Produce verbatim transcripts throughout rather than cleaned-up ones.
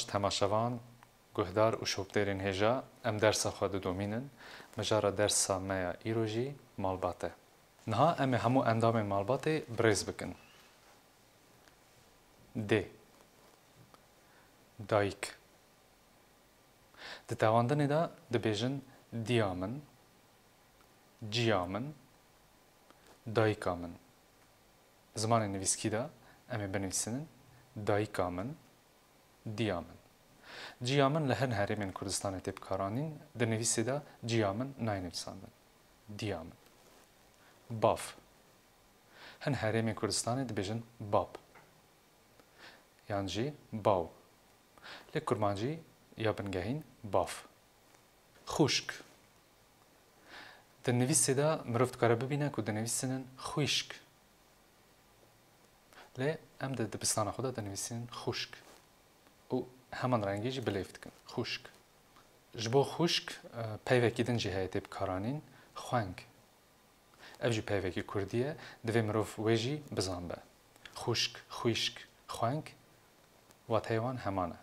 Temaşevan, guhdar û şoptêrên hêja, em dersa xwe didomînin. Mijara dersa me ya îro jî malbat e. Niha em ê hemû endamên malbatê bi rêz bikin. Dê. Dayik. Di tewandinê de dibêjin diya min, ciya min, dayika min. Zimanê nivîskî de em ê binivîsinin dayika min, diya min. Ciya min li hin herêmên Kurdistanê tê bikaranîn, di nivîsê de ciya min nayê nivîsandin. Diya min. Bav. Hin herêmên Kurdistanê dibêjin bab. Yan jî baw. Lê kurmancî ya bingehîn bav. Xwişk. Di nivîsê de mirov dikare bibîne ku dinivîsînin xwişk. Lê em di dibistana xwe de dinivîsînin xwişk. Û heman rengî jî bi lêv dikin. Xwişk. Ji bo xwişk, e, peyvekî din jî heye tê bikaranîn, xweng. Ev jî peyvekî kurdî ye, divê mirov wê jî bizanbe. Xwişk, xwîşk, xweng, wateyê wan heman e.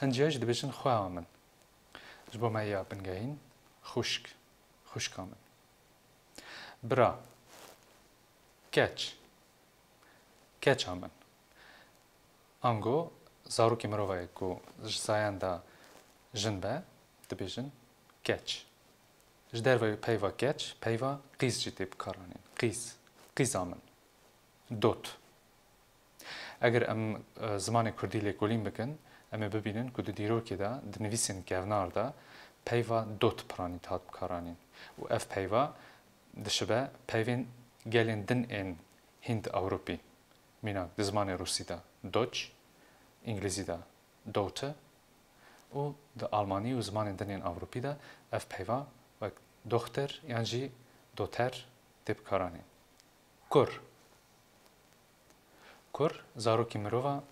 Hin ciya jî dibêjin xwea min. Ji bo me ya bingehîn, xwişk, xwişka min. Bira, keç, keça min. Ango zarokê mirova ye ku ji zayenda jin be, dibêjin keç. Ji derveyî peyva keç, peyva qîz jî tê bikaranîn. Qîz, qîza min. Dot. Eger em, e, zimanê kurdî lêkolîn bikin, em ê bibînin ku di dîrokê de, di nivîsên kevnar de peyva dot piranî dihat bikaranîn. Û ev peyva dişibe peyvên gelên din ên Hînd-Ewropî. Mînak, di zimanê rûsî de doç, îngilîzî de daughter û di almanî û zimanên din ên ewropî de ev peyva wek dochter yan jî doter tê bikaranîn. Kur. Kur, zarokî mirova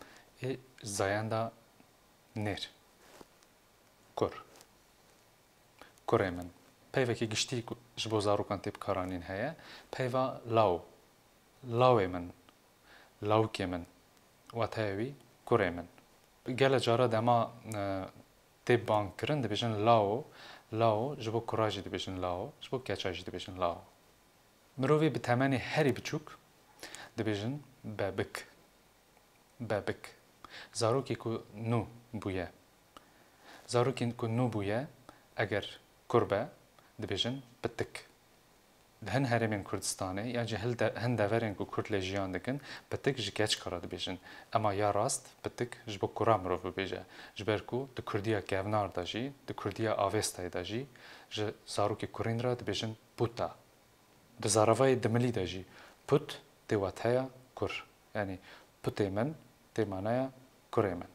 ê zayenda nêr. Kur. Kurê min. Peyvekî giştî ku ji bo zarokan tê bikaranîn heye. Peyva law. Lawê min. Lawikê min. Wateya wî kurê min. Gele cara dema, e, tê bang kirin dibêjin lao. Lao, ji bo kura jî dibêjin lao. Ji bo keça jî dibêjin lao. Mirovê bi temenê herî biçûk dibêjin bebik. Bebik. Zarokê ku nû bûye. Zarokên ku nû bûye, eger kur be, dibêjin pitik. Di hin herêmên Kurdistanê yan jî hil de-, hin deverên ku Kurd lê jiyan dikin, pitik ji keçika re dibêjin. Ema ya rast pitik ji bo kura mirov bibêje. Ji ber ku di Kurdiya kevnar de jî, di Kurdiya Avêstayê de jî ji zarokê kurîn re dibêjin puta. Di zaravayê dimilî de jî put tê wateya kur. Yanî putê min tê manaya kurê min.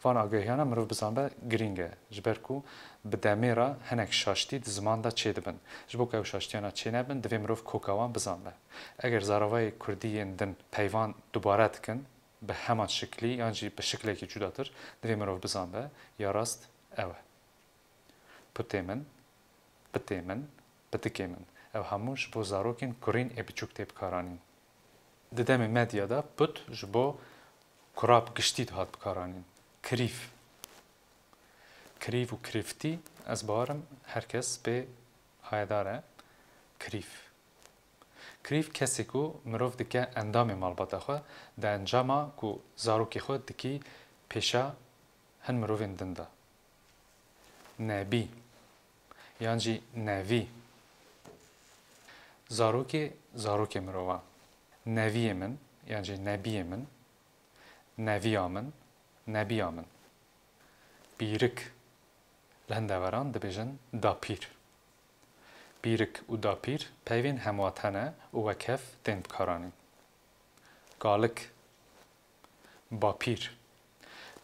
Van agahiyana mirov bizanbe girîng e, ji ber ku bi demê re hinek şaştî di ziman de çêdibin. Ji bo ku ew şaştiyana çênebin, divê mirov koka wan bizanbe. Eger zaravayê kurdî yên din peyvan dubare dikin, bi heman şiklî yan jî bi şiklekî cudatir, divê mirov bizanbe, ya rast ew e. Putê min, pitê min, pitikê min. Ew hemû ji bo zarokên kurîn ê biçûk tê bikaranîn. Di demê medya de put ji bo kura bi giştî dihat bikaranîn. Kirîv. Kirîv û kirîvtî, ez bawerim her kes pê hayedar e. Kirîv. Kirîv kesê ku mirov dike endamê malbata xwe, di encama ku zarokê xwe dikî pêşa hin mirovên din de. Nebî yan jî nevî. Zarokê, zarokê mirova. Neviyê min yan jî nebiyê min. Neviya min, nebiya min. Pîrik. Li hin deveran dibêjin dapîr. Pîrik û dapîr peyvên hemwate ne û wekhev tên bikaranîn. Kalik. Bapîr.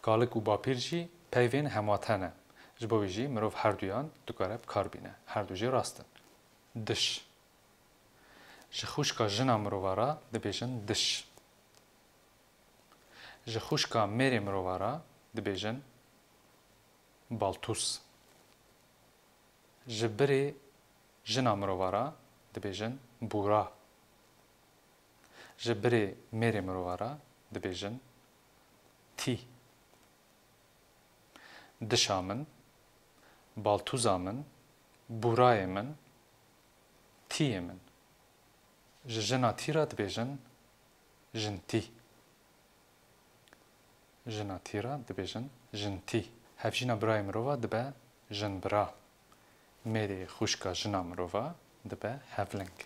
Kalik û bapîr jî peyvên hemwate ne. Ji bo wî jî mirov herduyan dikare bi kar bîne. Herdu jî rast in. Diş. Ji xwişka jina mirova re dibêjin diş. Ji xwişka mêrê mirova re dibêjin baltûs. Ji birê jina mirova re dibêjin bûra. Ji birê mêrê mirova re dibêjin tî. Dişa min, baltûza min, bûrayê min, tîyê min. Ji jina tî re dibêjin jintî. Jina tî re dibêjin jintî. Hevjîna birayê mirova dibe jinbira. Mêrê xwişka jina mirova dibe hevling.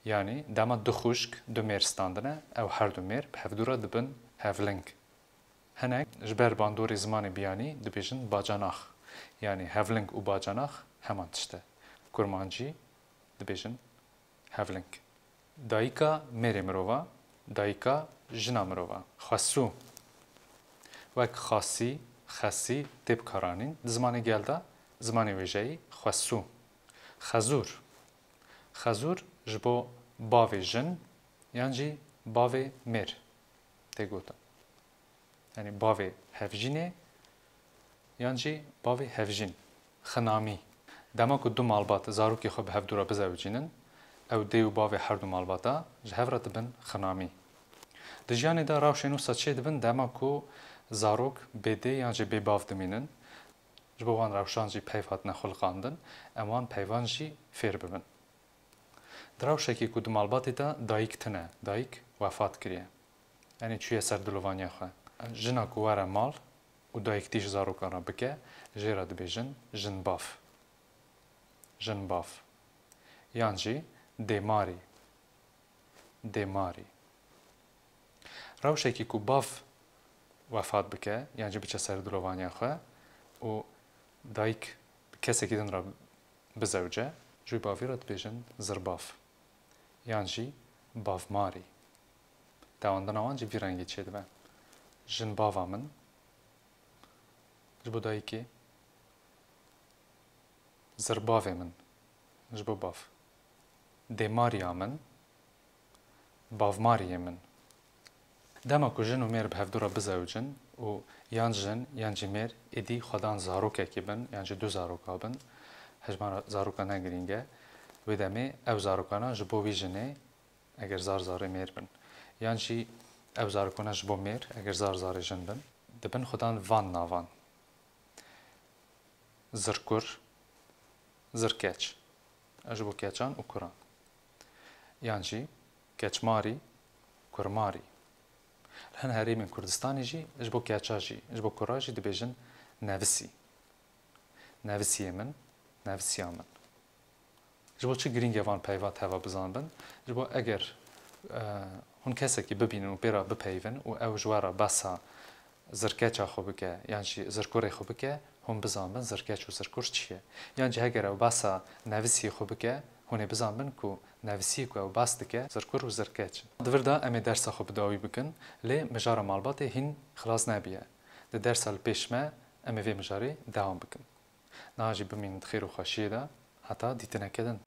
Yanî dema du xwişk, du mêr standine, ew her du mêr bi hevdû re dibin hevling. Hinek ji ber bandorê zimanê biyanî dibêjin bacanax. Yanî hevling û bacanax heman tişt e. Kurmancî dibêjin hevling. Dayika mêrê mirova, dayika jina mirova. Xwesû. Wek xasî, xesî tê bikaranîn. Di zimanê gel de, zimanê wêjeyî xwesû. Xezûr. Xezûr ji bo bavê jin yan jî bavê mêr tê gotin. Yanî bavê hevjînê yan jî bavê hevjîn. Xinamî. Dema ku du malbat zarokê xwe bi hevdû re bizewicînin, ew dê û bavê her du malbata ji hev re dibin xinamî. Di jiyanê de rewşên wisa çêdibin dema ku zarok bê dê yan jî bê bav dimînin. Ji bo wan rewşan jî peyv hatine xuliqandin, em wan peyvan jî fêr bibin. Di rewşekê ku di malbatê de dayik tune, dayik wefat kiriye. Yanî çûye ser dilovaniya xwe. Jina ku were mal û dayiktî ji zarokan re bike, jê re dibêjin jinbav. Jinbav. Yan jî dêmarî. Dêmarî. Rewşekî ku bav wefat bike, yan jî biçe ser dilovaniya xwe û dayik bi kesekî din re bizewce, ji wî bavî re dibêjin zirbav. Yan jî bavmarî. Dewandina wan jî vî rengî çêdibe. Jinbava min, ji bo dayikê, zirbavê min, ji bo bav. Dêmariya min, bavmariyê min. Dema ku jin û mêr bi hevdû re bizewicin û yan jin yan jî mêr êdî xwedan zarokekî bin, yan jî du zaroka bin, hejmara zaroka ne girîng e, wê demê ew zarokana ji bo wî jinê, eger zar zarê mêr bin, yan jî ew zarokana ji bo mêr, eger zar zarê jin bin, dibin xwedan van navan. Zirkur, zirkeç. Ji bo keçan û kuran. Yan jî keçmarî, kurmarî. Li hin herêmên Kurdistanê jî ji bo keça jî, ji bo kura jî dibêjin nevisî. Nevisiyê min, nevisiya min. Ji bo çi girîng e van peyva teva bizanbin? Ji bo eger, e, hûn kesekî bibînin û pê re bipeyivin û ew ji we re behsa zirkeça xwe bike yan jî zirkurê xwe bike, hûn bizanbin zirkeç û zirkur çi ye. Yan jî heger ew behsa nevisiyê xwe bike, hûn ê bizanbin ku nevisiyê ku ew behs dike zirkur û zirkeç in. Di vir de em ê dersa xwe bi dawî bikin, lê mijara malbatê hîn xilas nebiye. Di dersa li pêş me em ê vê mijarê dewam bikin. Niha jî bimînin di xêr û xweşiyê de, heta dîtineke din.